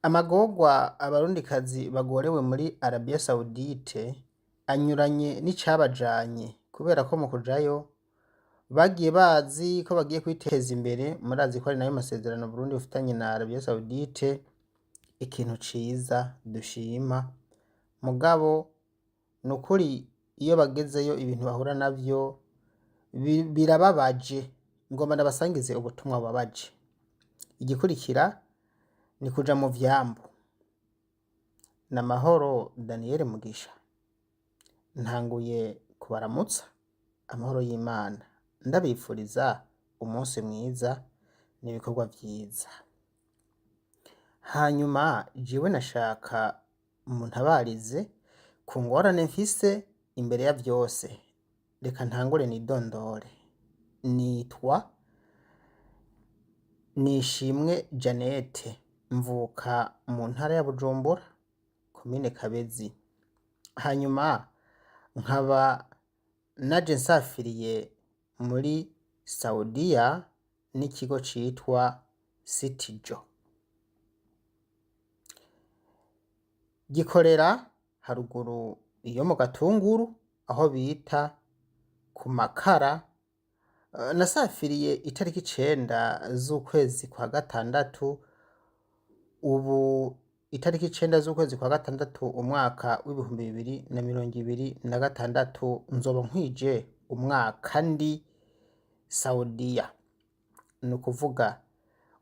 Amagorwa abarundikazi bagorewe muri Arabie Saoudite anyuranye n'icabajanye kubera ko mu kujayo bagiye bazi ko bagiye kwiteza imbere. Murazi ko ari nayo masezerano Burundi bufitanye na Arabie Saoudite, ikintu ciza dushima. Mugabo nukuri iyo bagezeyo ibintu bahura navyo birababaje. Ngomba ndabasangize ubutumwa bubabaje. Igikurikira ni kuja mu vyambu. Namahoro Daniel Mugisha, ntanguye kubaramutsa amahoro y'Imana, ndabifuriza umunsi mwiza n'ibikorwa vyiza. Hanyuma jewe nashaka muntabarize ku ngorane mfise. Imbere ya vyose reka ntangure nidondore. Nitwa Nishimwe Jeannette, mvuka mu ntara ya Bujumbura, komine Kabezi. Hanyuma nkaba naje nsafiriye muri Saudiya n'ikigo citwa Citijo, gikorera haruguru iyo mu Gatunguru aho bita ku Makara. Nasafiriye itariki 9 z'ukwezi kwa gatandatu. Ubu itariki 9 z'ukwezi kwa gatandatu umwaka w'2026 nzoba nkwije umwaka ndi Saudiya. Ni ukuvuga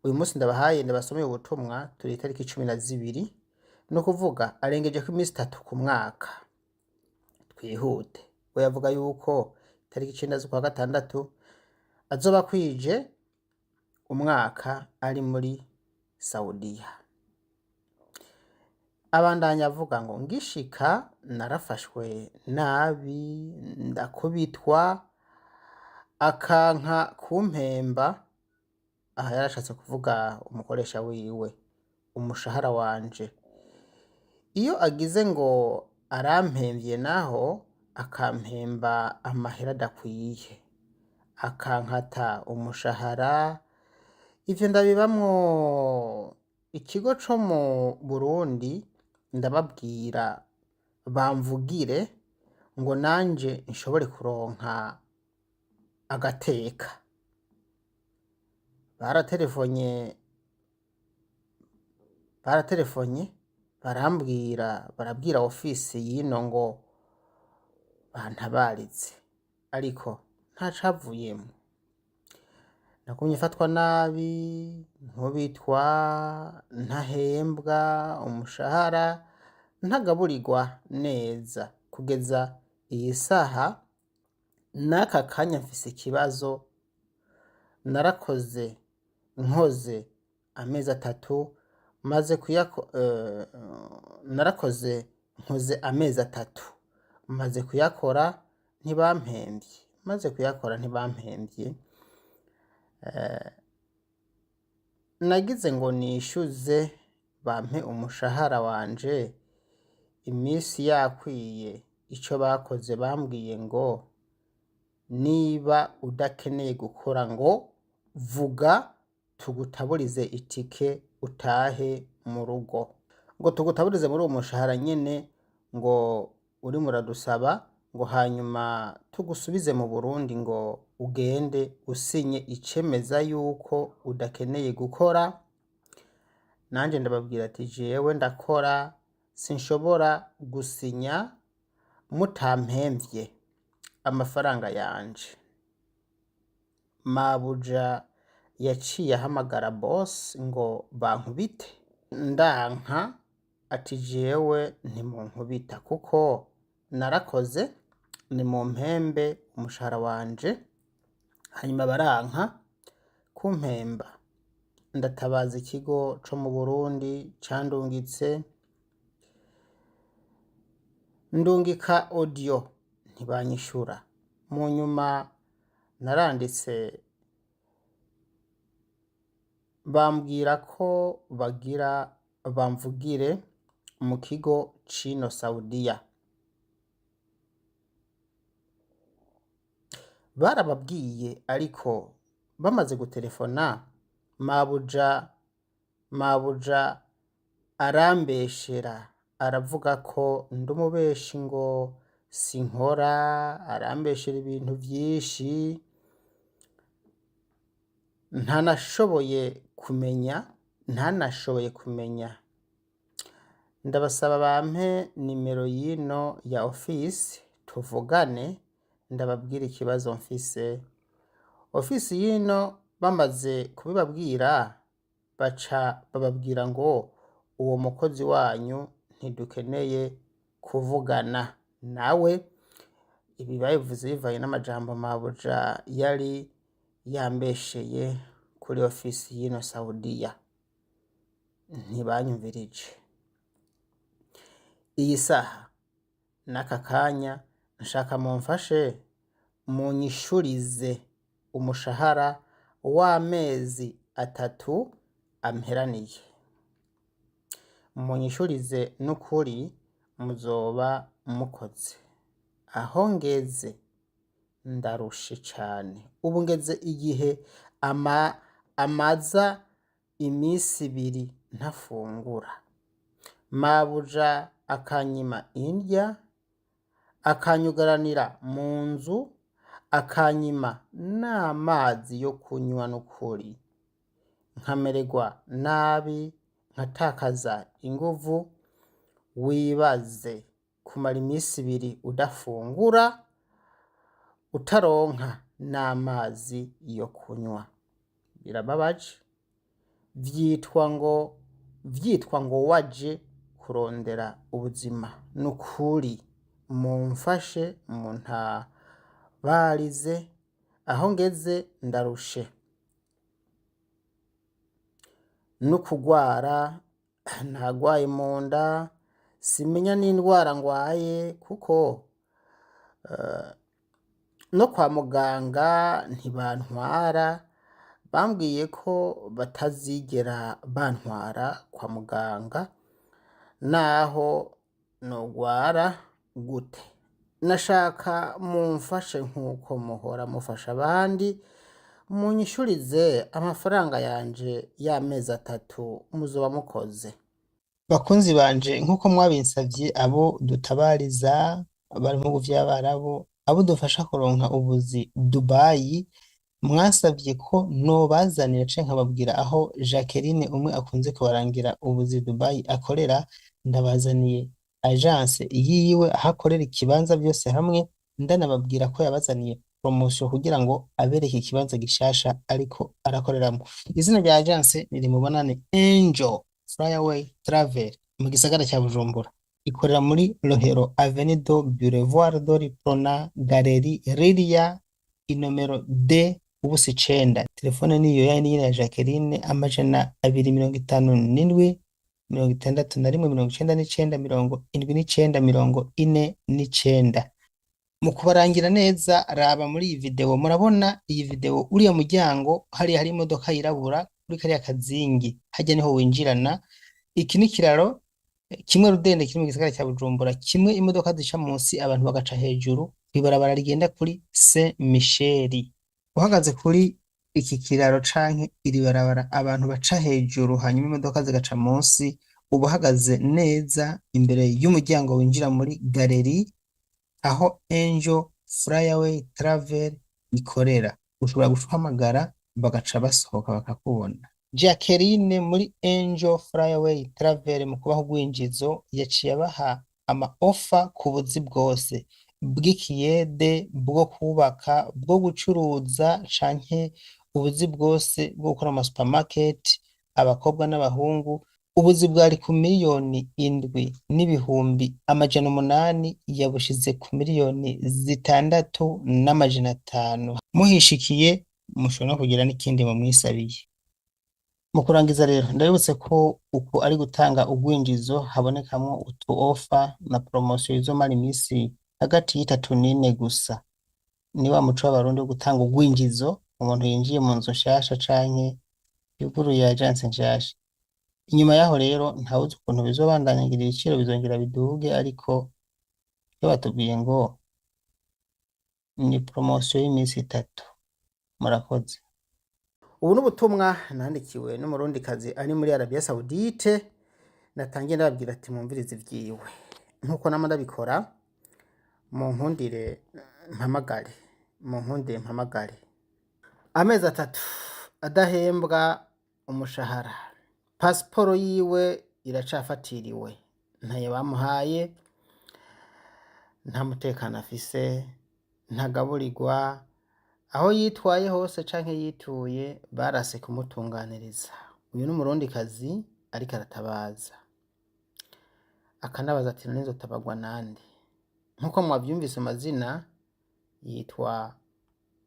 uyu munsi ndabahaye ndabasomeye ubutumwa turi itariki 12, ni ukuvuga arengejeko iminsi 3 ku mwaka. Twihute, we yavuga yuko itariki 9 z'ukwa gatandatu azoba akwije umwaka ari muri Saudiya. Abandanya avuga ngo ngishika narafashwe nabi, ndakubitwa, akanka kumpemba. Aha yarashatse kuvuga umukoresha wiwe, umushahara wanje. Iyo agize ngo arampemvye naho akampemba amahera adakwiye, akankata umushahara. Ivyo ndabibamwo. Ikigo co mu Burundi ndababwira bamvugire ngo nanje nshobore kuronka agateka. Baraterefonye, baraterefonye barambwira, barabwira ofisi y'ino ngo bantabarize, ariko ntacavuyemwo. Nagumye mfatwa nabi, nkubitwa, ntahembwa umushahara, ntagaburirwa neza kugeza iyi saha. N'aka kanya mfise ikibazo. Narakoze, nkoze amezi 3 maze kuyako, narakoze nkoze amezi 3 maze kuyakora ntibampemvye, maze kuyakora ntibampemvye. Nagize ngo nishuze bampe umushahara wanje imisi yakwiye, ico bakoze bambwiye ngo niba udakeneye gukora ngo vuga tugutaburize itike utahe mu rugo, ngo tugutaburize muri uwo mushahara nyene ngo urimo uradusaba, ngo hanyuma tugusubize mu Burundi, ngo ugende usinye icemeza yuko udakeneye gukora. Nanje ndababwira ati jewe ndakora, sinshobora gusinya mutampemvye amafaranga yanje. Mabuja yaciye ahamagara boss ngo bankubite, ndanka ati jewe ntimunkubita kuko narakoze, nimumpembe umushahara wanje. Hanyuma baranka kumpemba, ndatabaza ikigo co mu Burundi candungitse, ndungika audio ntibanyishura. Mu nyuma naranditse, bambwira ko bagira bamvugire mu kigo c'ino Saudiya. Barababwiye, ariko bamaze gutelefona mabuja Arambeshera, aravuga ko ndi umubeshi ngo sinkora, arambeshera ibintu vyinshi ntanashoboye kumenya, ntanashoboye kumenya. Ndabasaba bampe nimero y'ino ya ofisi tuvugane, ndababwire ikibazo mfise. Ofisi y'ino bamaze kubibabwira, baca bababwira ngo uwo mukozi wanyu ntidukeneye kuvugana nawe. Ibi babivuze bivanye n'amajambo mabuja yari yambesheye kuri ofisi y'ino Saudiya. Ntibanyumvirije. Iyi saha n'aka kanya nshaka mumfashe munyishurize umushahara w'amezi 3 amperaniye. Munyishurize n'ukuri muzoba mukoze. Aho ngeze ndarushe cane. Ubu ngeze igihe amaza imisi 2 ntafungura. Mabuja akanyima indya, akanyugaranira mu nzu, akanyima n'amazi yo kunywa n'ukuri. Nkamererwa nabi, nkatakaza inguvu. Wibaze kumara imisi 2 udafungura, utaronka n'amazi yo kunywa. Birababaje. Vyitwa ngo waje kurondera ubuzima. Nukuri mumfashe muntabarize, aho ngeze ndarushe. N'ukugwara nagwaye mu nda, simenya n'indwara ngwaye kuko no kwa muganga ntibantwara, bambwiye ko batazigera bantwara kwa muganga naho nogwara gute. Nashaka mumfashe nk'uko muhora mufasha abandi, munyishurize amafaranga yanje y'amezi 3 muzoba mukoze. Bakunzi banje, nk'uko mwabinsavye, abo dutabariza bari mu bihugu vy'Abarabu, abo dufasha kuronka ubuzi Dubayi, mwasavye ko nobazanira canke nkababwira aho Jacqueline umwe akunze kubarangira ubuzi Dubayi akorera. Ndabazaniye agence yiwe, aho akorera, ikibanza byose hamwe, ndanababwira ko yabazaniye promotion kugira ngo abereke ikibanza gishasha ariko arakoreramo. Izina rya agence niri mubona ni Angel Flyaway Travel mu gisagara cya Bujumbura. Ikorera muri Rohero, Avenue do Boulevard de l'Uprona, Galerie Liria, inomero D ubusa 9. Telefone niyo yayindi nyene ya Jacqueline, 257 61 99 79 49. Mu kubarangira neza, raba muri iyi video, murabona iyi video, uriya muryango hariya hari imodoka yirabura kuri kariya kazingi, hajya niho winjirana. Iki ni kiraro kimwe rudende kiri mu gisagara cya Bujumbura, kimwe imodoka zica munsi abantu bagaca hejuru kw'ibarabara rigenda kuri Saint Michel. Uhagaze kuri iki kiraro canke iri barabara abantu baca hejuru hanyuma imodoka zigaca munsi, uba uhagaze neza imbere y'umuryango winjira muri galerie aho Angel Flyaway Travel ikorera. Ushobora guhamagara bagaca basohoka bakakubona. Jacqueline muri Angel Flyaway Travel mu kubaha urwinjizo yaciye abaha ama offer ku buzi bwose bw'ikiyede, bwo kubaka, bwo gucuruza canke ubuzi bwose bwo gukora mu supermarket, abakobwa n'abahungu. Ubuzi bwari ku 7,800,000 yabushize ku 6,500,000. Muhishikiye mushobora no kugira n'ikindi mumwisabiye. Mu kurangiza rero, ndabibutse ko uku ari gutanga urwinjizo habonekamwo utu offer na promotion izomara imisi hagati y'itatu n'ine gusa. Ni wa muco w'Abarundi wo gutanga urwinjizo umuntu yinjiye mu nzu nshasha canke yuguruye agence nshasha. Inyuma yaho rero ntawuzi ukuntu bizobandanya, ngira ibiciro bizongera biduge, ariko iyo batubwiye ngo ni promotion y'imisi 3. Murakoze. Ubu n'ubutumwa nandikiwe n'Umurundikazi ari muri Arabia Saudite. Natangiye ndababwira ati mwumvirize ivyiwe nkuko nama ndabikora. Munkundire mpamagare, munkundire mpamagare. Amezi 3 adahembwa umushahara, pasiporo yiwe iracafatiriwe, ntayo bamuhaye, nta mutekano afise, ntagaburirwa. Aho yitwaye hose canke yituye barase kumutunganiriza. Uyu ni umurundikazi ariko aratabaza, akanabaza ati none nzotabagwa nande? Nkuko mwavyumvise amazina, yitwa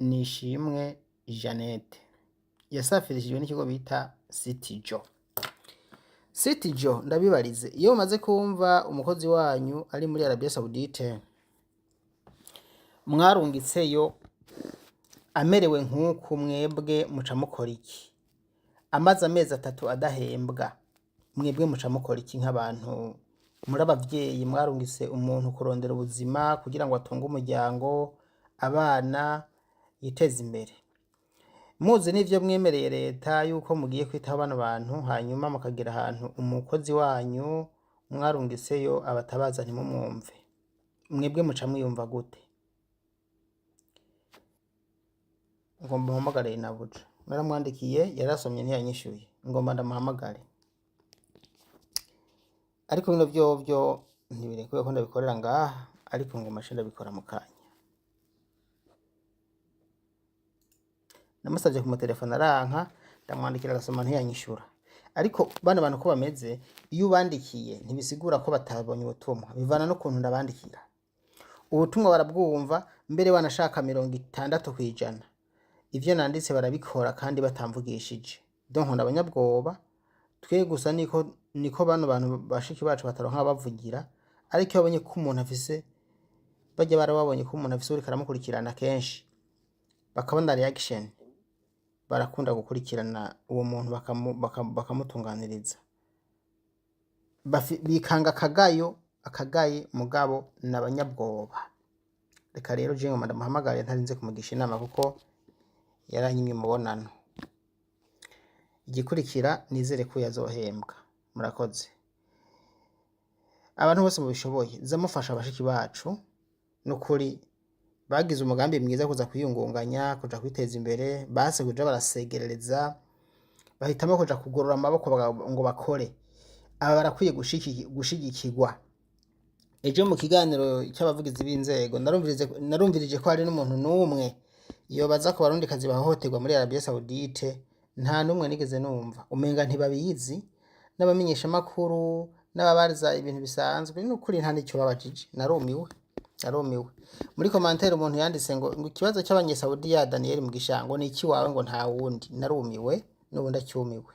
Nishimwe Jeannette, yasafirishijwe n'ikigo bita Citijo. Citijo, ndabibarize, iyo mumaze kumva umukozi wanyu ari muri Arabie Saoudite mwarungitseyo amerewe nk'uku, mwebwe muca mukora iki? Amaze amezi 3 adahembwa, mwebwe muca mukora iki nk'abantu muri abavyeyi mwarungitse umuntu kurondera ubuzima kugira ngo atunge umuryango, abana, yiteze imbere? Muzi n'ivyo mwemereye leta yuko mugiye kwitaho bano bantu, hanyuma mukagira ahantu umukozi wanyu mwarungitseyo abatabaza ntimumwumve, mwebwe muca mwiyumva gute? Ngomba mpamagare nabuja, naramwandikiye yarasomye ntiyanyishuye, ngomba ndamuhamagare. Ariko bino vyovyo ntibirekuwe ko ndabikorera ngaha, ariko ngoma nce ndabikora mu kanya. Namusavye kumutelefona aranka, ndamwandikira arasoma ntiyanyishura. Ariko bano bantu uko bameze, iyo ubandikiye ntibisigura ko batabonye ubutumwa, bivana n'ukuntu ndabandikira. Ubutumwa barabwumva, mbere wanashaka 60%. Ivyo nanditse barabikora kandi batamvugishije. Donc n'abanyabwoba, twe gusa niko bano bantu bashiki bacu bataronka ababavugira, ariko iyo babonye ko umuntu afise, barya barababonye ko umuntu afise uriko aramukurikirana kenshi, bakabona reaction, barakunda gukurikirana uwo muntu bakamutunganiriza. Bikanga akagayo, akagaye, mugabo n'abanyabwoba. Reka rero je ngoma ndamuhamagare ntarinze kumugisha inama kuko yaranyimye umubonano. Igikurikira nizere ko yazohembwa. Murakoze. Abantu bose mubishoboye, zamufasha bashiki bacu, nukuri bagize umugambi mwiza kuza kwiyungunganya, kuja kwiteza imbere, base kuja barasegerereza, bahitamo kuja kugorora amaboko ngo bakore. Aba barakwiye gushigikirwa. Ejo mu kiganiro cy'abavugizi b'inzego narumvirije ko hari n'umuntu n'umwe yobaza ku barundikazi bahohoterwa muri Arabie Saoudite, nta n'umwe nigeze numva. Umenga ntibabizi, n'abamenyeshamakuru n'ababaza ibintu bisanzwe, n'ukuri nta n'icyo babajije. Narumiwe, narumiwe. Muri commentaire umuntu yanditse ngo ikibazo cy'abanyesaudiya Daniel Mugisha ngo ni iki wawe, ngo nta wundi. Narumiwe, n'ubu ndacyumiwe.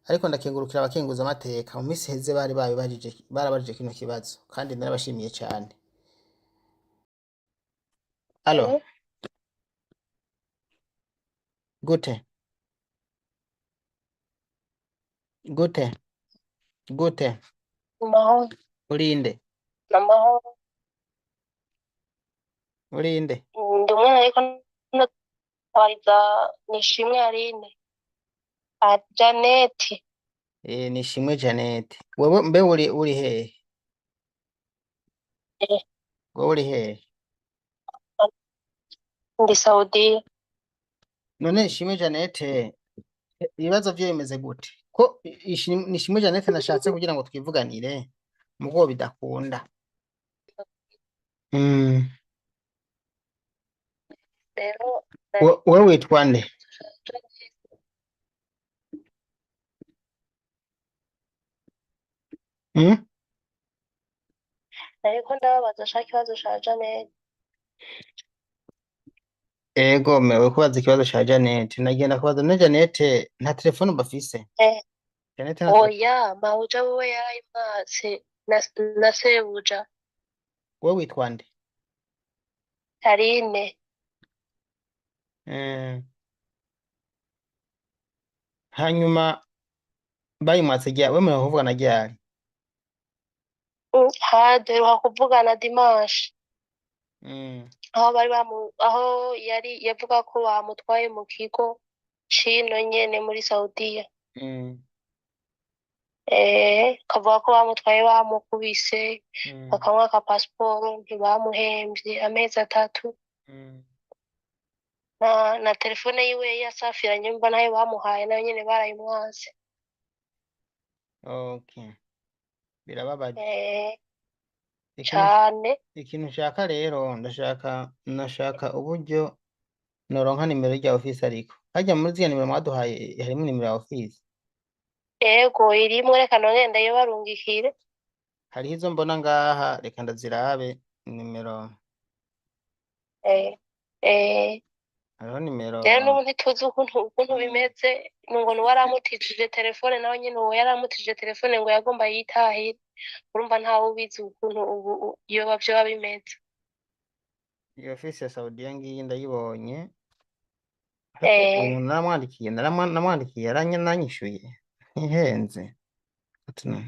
Ariko ndakengurukira abakenguza amateka, mu minsi iheze bari babibajije, barabajije kino kibazo kandi narabashimiye cyane. Allo, gute? Gute? Gute? Amahoro. Urinde? Amahoro. Urinde? Ndi umwana ariko ndatabariza Nishimwe Aline. Ah, Janete. Nishimwe Janete. Wewe mbe uri hehe? Wewe uri hehe? Ndi Saudiya. None Nishimwe Janete, ibibazo vyo bimeze gute? Ko Nishimwe Janete nashatse kugira ngo twivuganire, mugo bidakunda. Rero Wewe witwa nde? Nariko ndababaza sha ikibazo ca Janete. Ego, mewe kubaza ikibazo ca Janete. Nagenda kubaza none Janete nta telefone bafise? Janete nta telefone. Oya, mabuja wiwe yarayimwatse na sebuja. Wewe witwa nde? Aline. Hanyuma bayimwatse ryari? Wewe muraho kuvugana ryari? Ha duheruka kuvugana dimanche. Aho bari bamu, aho yari yavuga ko bamutwaye mu kigo cino nyene muri Saudiya. Kavuga ko bamutwaye bamukubise, bakamwaka pasiporo, ntibamuhembye amezi 3. Na telefone yiwe yasafiranye mba nayo bamuhaye, nayo nyene barayimwanse. Okay, birababaje. Ikintu Cane. Ikintu nshaka rero, ndashaka uburyo noronka nimero rya ofisi, ariko harya muri ziriya nimero mwaduhaye harimo nimero ya ofisi? Ego, irimwo, reka none ndayibarungikire. Hariho izo mbona ngaha, reka ndazirabe nimero. Hariho nimero. Rero n'ubu ntituzi ukuntu bimeze, ngo ni uwaramutijije telefone, nawe nyene uwo yaramutijije telefone ngo yagomba yitahire. Urumva ntawe ubizi ukuntu ubu yoba vyoba bimeze. Iyo ofisi ya Saudiya ngiyi ndayibonye, ariko umuntu naramwandikiye, namwandikiye yaranyishuye ntihenze. Ati no.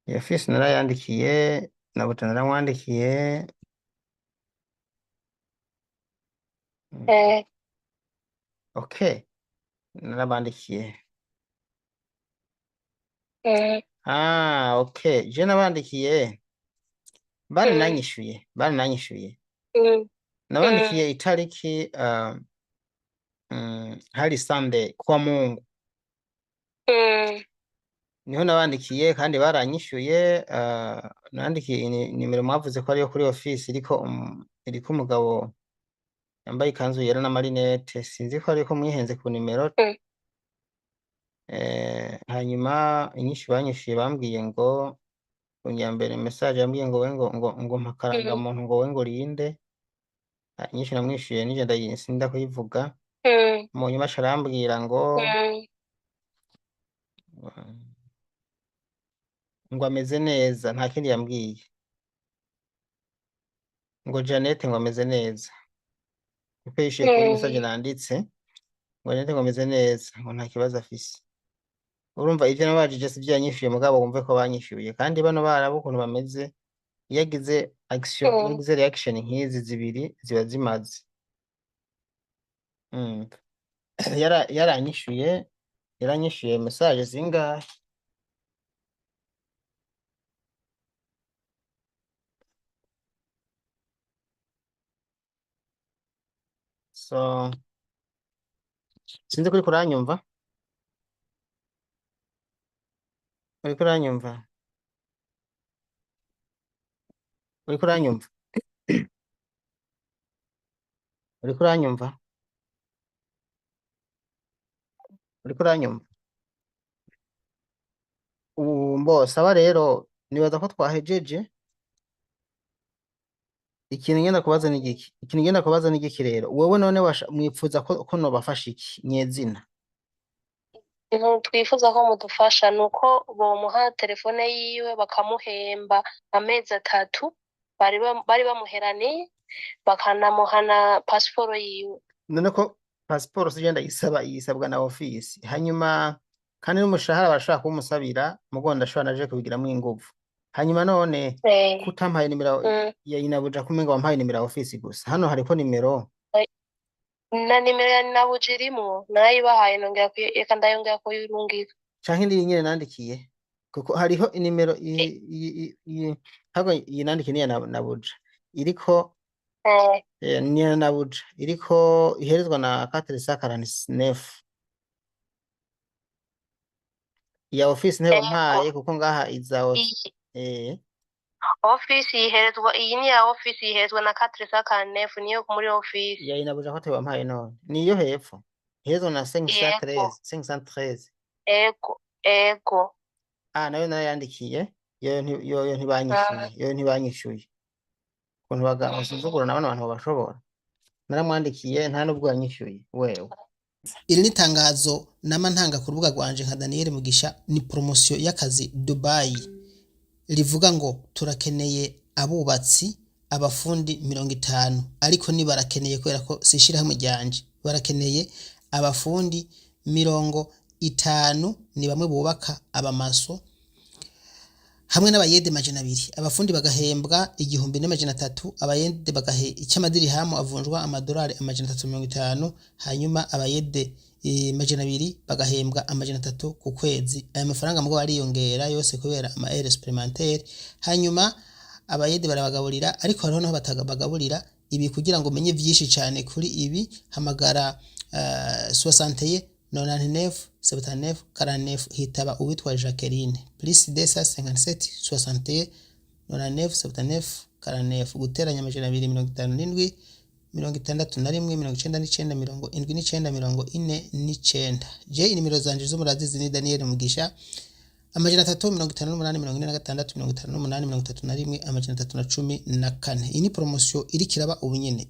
Iyo ofisi narayandikiye, nabuta naramwandikiye. Okay, narabandikiye. Ah, okay, je nabandikiye, barananyishuye, barananyishuye. Nabandikiye itariki hari Sunday kwa Mungu. Niho nabandikiye kandi baranyishuye. Nandikiye nimero mwavuze ko ariyo kuri ofisi, iriko umugabo yambaye ikanzu yera n'amarinete, sinzi ko ariko mwihenze ku nimero. Hanyuma inyishu banyishuye bambwiye ngo mbere message yambwiye ngo we ngo mpa akarangamuntu, ngo we ngo rinde. Inyishu namwishuye nije ndayisinda kuyivuga. Mu nyuma aca arambwira ngo ngo ameze neza, nta kindi yambwiye, ngo Janete ngo ameze neza, kuko yishuye kuri message nanditse ngo Janete ngo ameze neza, ngo nta kibazo afise. Urumva ivyo nabajije sivyo yanyishuye, mugabo wumve ko banyishuye. Kandi bano barabu ukuntu bameze, iyo agize action, iyo agize reaction nk'izi zibiri ziba zimaze. Yaranyishuye message zingahe? So sinzi ko uriko uranyumva, uriko uranyumva, uriko uranyumva, uriko uranyumva, uriko uranyumva. Ubu mbosaba rero, nibaza ko twahejeje. Ikintu ngenda kubaza ni igiki? Ikintu ngenda kubaza ni igiki rero? Wewe none mwipfuza ko nobafasha iki nyezina? Ikintu twifuza ko mudufasha ni uko bomuha telefone yiwe, bakamuhemba amezi 3 bari bamuheraniye, bakanamuha na pasiporo yiwe. None ko pasiporo si ndayisaba, yisabwa na ofisi. Hanyuma kandi n'umushahara barashobora kuwumusabira, mugo ndashobora naje kubigiramwo inguvu. Hanyuma none kutampaye nimero ya inabuja, kumenga wampaye nimero ya ofisi gusa, hano hariko nimero. Na nimero ya Nabuja irimwo, narayibahaye, nongera reka ndayongera kuyirungika. Canke ndi nyene nandikiye, kuko hariho inimero ahubwo iyi nandikiye ni iya Nabuja iriko ni iya Nabuja iriko iherezwa na 449. Iya ofisi ntayo wampaye, kuko ngaha iza Ofisi yiherezwa, iyi ni ya ofisi yiherezwa na 449, niyo muri ofisi. Ya inabuja ko wampaye none niyo hepfo iherezwa na 513, 513. Ego, ego. Ah, nayo narayandikiye, yoyo ntibanyishuye, yoyo ntibanyishuye. Ukuntu basuzugura na bano bantu babashobora. Naramwandikiye nta nubwo yanyishuye wewe. Iri ni itangazo nama ntanga ku rubuga rwanje nka Daniel Mugisha, ni promosiyo y'akazi Dubai, rivuga ngo turakeneye abubatsi, abafundi 50, ariko ni barakeneye kubera ko si ishirahamwe ryanje, barakeneye abafundi 50, ni bamwe bubaka abamaso, hamwe n'abayede 200. Abafundi bagahembwa 1300, abayede bagahe icy'amadirihamu avunjwa amadolari 350, hanyuma abayede 200 bagahembwa 300 ku kwezi. Aya mafaranga mugabo ariyongera yose kubera ama heures supplémentaires. Hanyuma abayede barabagaburira, ariko hariho naho batabagaburira. Ibi kugira ngo umenye vyinshi cane kuri ibi, hamagara 61 99 79 49, hitaba uwitwa Jacqueline, +257 61 99 79 49, guteranya 257 61 99 79 49. Je inimero zanje zo murazizi, ni Daniel Mugisha, 358 46 58 31 314. Iyi ni promotion iriko iraba ubu nyene.